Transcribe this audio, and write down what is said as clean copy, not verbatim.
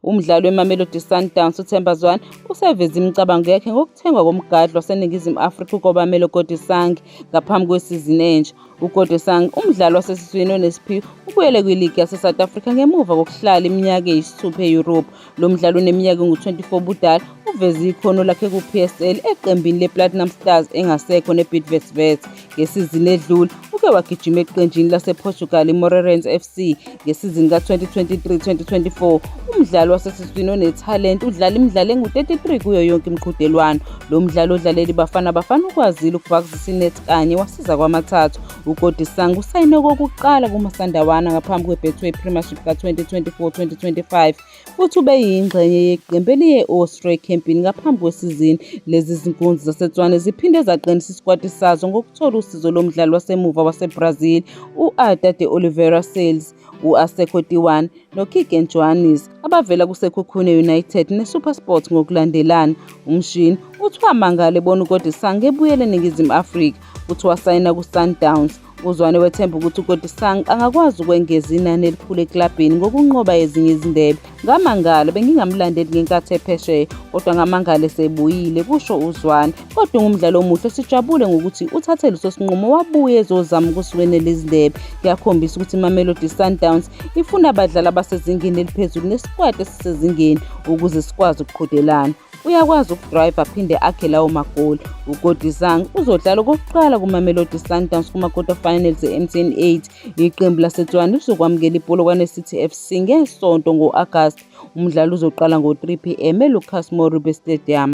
Umdlali weMamelodi Sundowns uThemba Zwane useveze imicabango yakhe ngokuthengwa komgadli waseNingizimu Afrika uKobamelo Kodisang ngaphambi kwesizini entsha. UKodisang, umdlali wasesiswini onesiphiwo, ubuyele kwiligi yaseSouth Africa ngemuva kokuhlala iminyaka eyisithupha e-Europe. Lo mdlali oneminyaka engu-24 ubudala uveze ikhono lakhe ku-PSL eqembini le-Platinum Stars engasekho ne-Bidvest Wits. Ngesizini edlule uke wagijima eqenjini lasePortugal iMoreirense FC ngesizini ka-2023-2024. Umdlali wasesiswini onethalente udlala imidlalo engu-33 kuyo yonke imiqhudelwano. Lo mdlali odlalela iBafana Bafana ukwazile ukubhakuzisa inet kanye wasiza kwamathathu. UKodisang usayine okokuqala kuMasandawana ngaphambi kweBetway Premiership ka-2024-2025 futhi ubeyingxenye yeqembu eliye e-Austria ekhempini ngaphambi kwesizini. Lezi zinkunzi zaseTshwane ziphinde zaqinisa isikwati sazo ngokuthola usizo lomdlali wasemuva waseBrazil u-Arda de Oliveira Sales, u-Asekho Tiwane noKeegan Johannes abavela kuSekhukhune United neSuperSport ngokulandelana. Umshini uthi wamangala ebona uKodisang ebuyele eNingizimu Afrika futhi wasayina kuSundowns. UZwane wethemba ukuthi uKodisang angakwazi ukwengeza inani elikhulu eklabhini ngokunqoba ezinye izindebe. Ngamangala bengingamlandeli ngenkathi ephesheya kodwa ngamangala esebuyile, kusho uZwane. Kodwa ungumdlali omuhle sijabule ngokuthi uthathe leso sinqumo wabuya ezozama ukusiwenela izindebe. Kuyakhombisa ukuthi iMamelodi Sundowns ifuna abadlali abasezingeni eliphezulu nesikwati esisezingeni ukuze sikwazi ukuqhudelana. Uyakwazi ukudrayiva aphinde akhe lawo magoli. UKodisang uzodlala okokuqala kuMamelodi Sundowns kuma-quarter finals e-MTN 8. Iqembu laseTshwane lizokwamukela iPolokwane City FC ngeSonto ngo-Agasti. Umdlalo uzoqala ngo-3 pm eLucas Moripe Stadium.